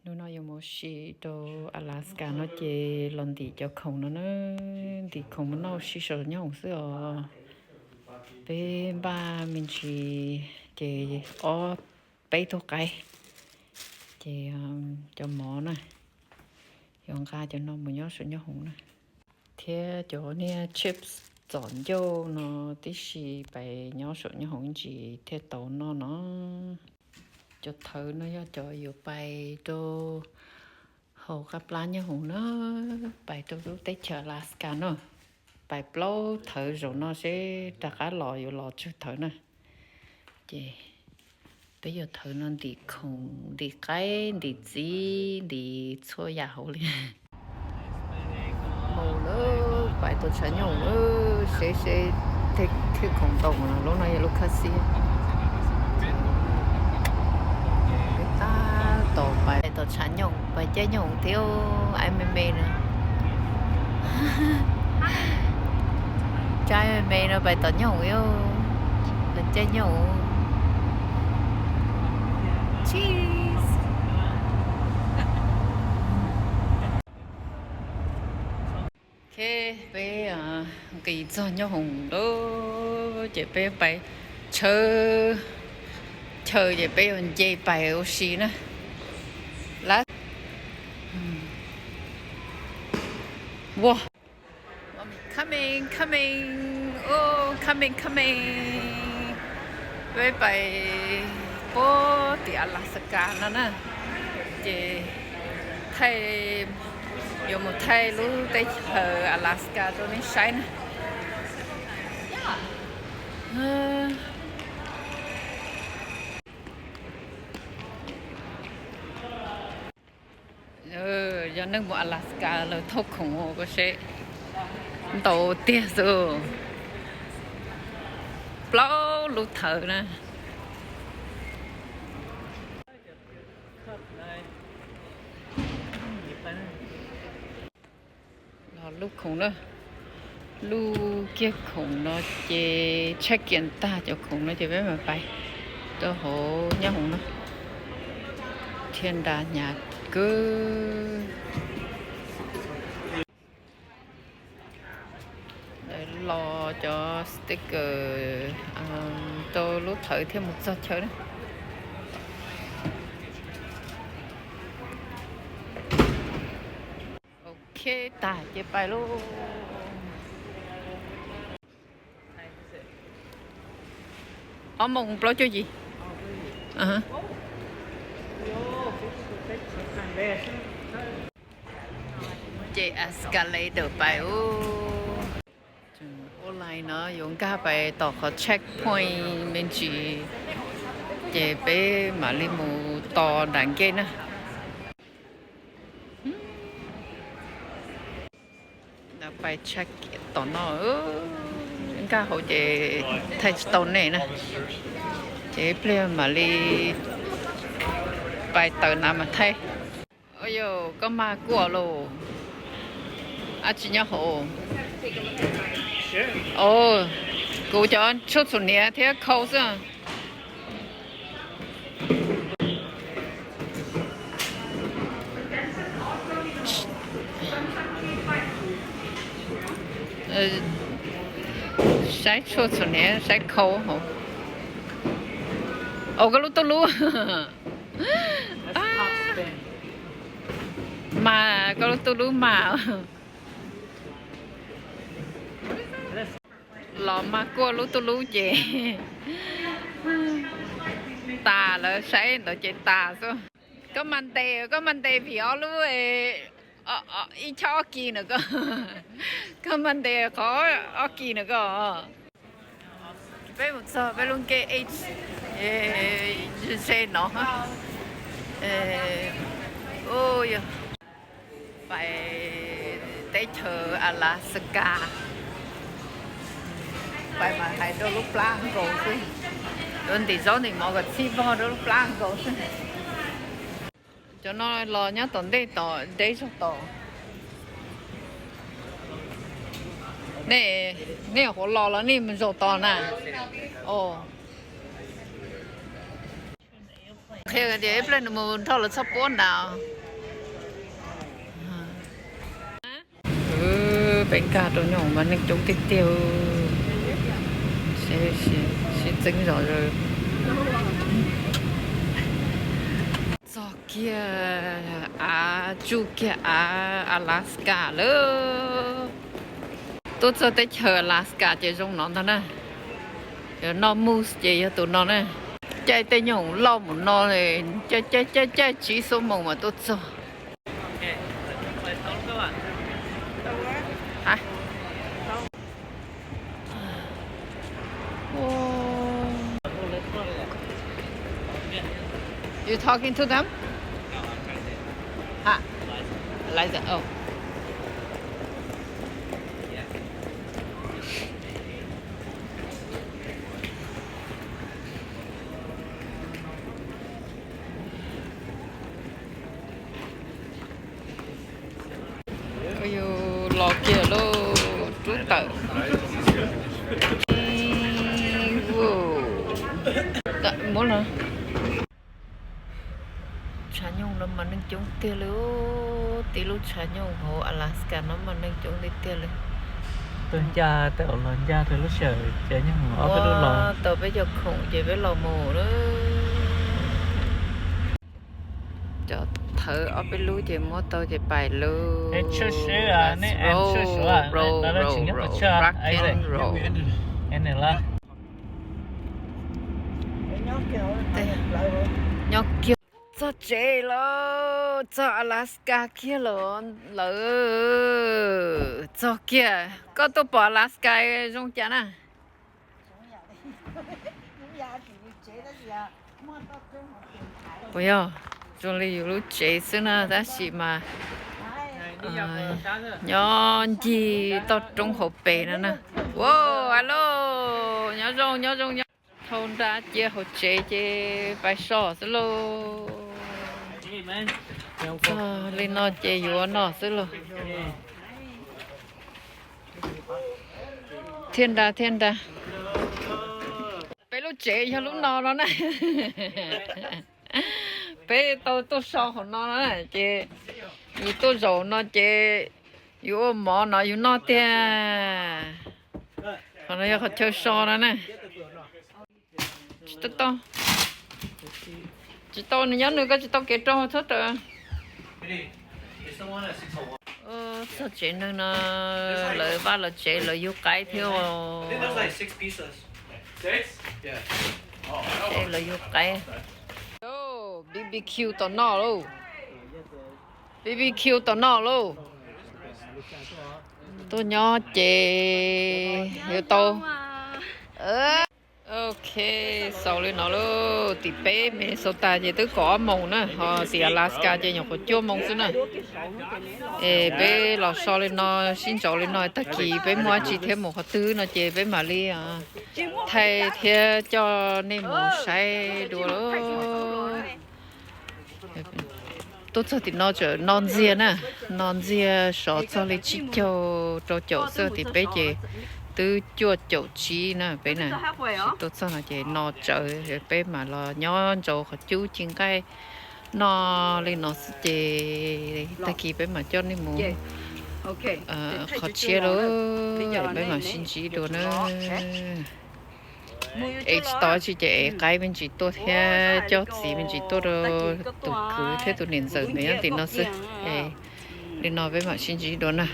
Hnub no yuav mus ua si rau Alaska no ces los ntim cov khoom no na, ntim khoom mus noj ua si saum nyob hoom xwb os. Peb npaj me ntsis ces ob peb tug qaib, ces cov mov na, yuav nqa cov no mus nyob saum nyob hoom na, thiab cov niag chips txom ncauj no tib si pais nyob saum nyob hoom ib ntsis thiaj tau noj no. Cov thawv no yog cov yuav pais rau hauv qab plab nyob hoom na, pais rau lub teb chaws Alaska no, pais plaub thawv zaum no seb rov qab los yuav los tsawg thawv na. Ces peb yuav thawv no ntim khoom, ntim qaib, ntim txiv, ntim txhua yam hauv li. Mus lawm, pais tom tshav nyooj lawm, seb seb thiaj khoom tau mus no, lub no yog lub khab xib. Peb tab tom pais tom tshav nyooj, pais caij nyooj thiab, aib me me no. Caij me me no pais tom nyooj, caij nyooj. Cheese. Ok, peb nqis txog nyob hoom lawm ces peb pais tshawb chaw ces peb yuav nce pais ua si na. Lab, wow, coming, coming, oh, coming, coming. Peb pais puag tim Alaska no na, ces thaij, yuav mus thaij lub teb chaws Alaska rau nej saib na. Yog neeg mus Alaska lawv thauj khoom ua koj seb, ntau tiag xwb, plaub lub thawv na. Los lub khoom na, lub kiag khoom no ces tshaj kiam tag cov khoom no ces peb mam pais rau hauv nyob hoom no, thiaj nra hnyav kawg. Los cov sticker rau lub thawv thiaj mus txog chaw na. Ok, tag ces pais lauj. Ob moos plaub caug yim. Ces escalator pais ub. Ua line no yuav nkag pais tom qhov checkpoint me ntsis, ces peb mam li mus tos nram ncej na. Pais tshaj kiam tom no, nkag hauv ces thaij tsis tau nej na, ces ib pliag mam li pais tawm nav mas thaij. Ua yog koj mag kuaj lauj, ab tsi nyob hauv. Kuv cov tshuaj txhuam hniav thiab khau xwb. Saib tshuaj txhuam hniav saib khau hauv. Au, koj lub tub lub. Mas koj lub tub lub mas. Los mag kuaj lub tub lub ces tas, lawv saib ntawd ces tas xwb. Koj mag ntes, koj mag ntes vim ob lub, ib choj ob kis na koj. Koj mag ntes qhov ob kis na koj. Peb mus txog peb lub ncej ej, ze no, yog pais teb chaws Alaska, pais mas hais rau lub plab nkaus xwb, yuav ntim zaub ntim mov kom txhij vog rau lub plab nkaus xwb. Cov no los nyob tom ntej tom deb zog tod. Nej, nej nyuam qhuav los los nej mus zaum tod na? Qhia tias ib pliag nws mus nrog lawv txoj puab nrad. Peb nkag rau nyob mas neeg coob tiag tiag, sib txeeb zom zaws. Txog kiag av, tsuj kiag av Alaska lawm. Tuaj txog teb chaws Alaska ces zoo no ntag na. Yog noj mus ces yog tus no na. Caij tej nyuag loj mus no, caij caij caij caij tsib xuab moos mas tuaj txog. You talking to them? Ha. Eliza, oh. Yus los kiag lub rub tawm. Muab los. Tshav nyoog no mas neeg coob tiag li, tib lub tshav nyoog hauv Alaska no mas neeg coob tiag tiag li. Tuaj ncaj, tej zaum los ncaj rau lub sij hawm tshav nyoog ob peb lub los. Tau peb cov khoom ces peb los mus na. Cov thawv ob peb lub ces muab tau ces pais lawm. Rock and roll, rock and roll. Nyob kiag txog tsev lawm, txog Alaska kiag lawm. Txog kiag, koj tuaj pom Alaska zoo cas na? Puas yog zoo li yus lub tsev xwb na, tab sis mas nyob ncig toj roob hauv pes no na. Wow, alo, nyob zoo, nyob zoo, nyob. Thau nra cia hauv tsev ces pais so xwb lauj. Txog li no ces yuav no xwb lauj. Thiaj nra, thiaj nra. Peb lub tsev yog lub no no na. Peb tau tuaj so hauv no na, ces yus tuaj zaum no ces yus ua mov no yus noj tiag. Qhov no yog qhov chaw so no na. Tsis tau, tsis tau, nws nyob nws, koj tsis tau kev rau txhob rawm. Txog tsev neeg no, lawv vaj lawv tsev lawv yug qaib thiab os. Lawv yug qaib. B B Q tau noj lauj. B B Q tau noj lauj. Tuaj nyob ces yuav tau. Ok, xaus li no lauj. Tim peb Minnesota ces twb kaum ob moos na, ho tim Alaska ces nyuam qhuav cuaj moos xwb na. Es peb los so li no, sib ntsaus li no, tag kis peb muaj dab tsi thiab mus qhov twg no ces peb mam li thaij thiab coj nej mus saib dua lauj. Tuaj txog tim no tseem no ntxiag na, no ntxiag sov txog li tsib caug rau caum xwb, tim peb ces twb cuaj caum tsib na peb na. Tuaj txog no ces no tsawv, peb mam los nyob ntsaus qhov cub ci nqaij no li no xwb ces tag kis peb mam coj nej mus qhov tshiab lauj, peb mam sib ntsib dua na. Es tsis tau dab tsi ces es qaib me ntsis tuaj thiab coj txiv me ntsis tuaj rau tus kwv thiab tus niam ntxawm ntawd nyob tim no xwb. Es li no peb mam sib ntsib dua na.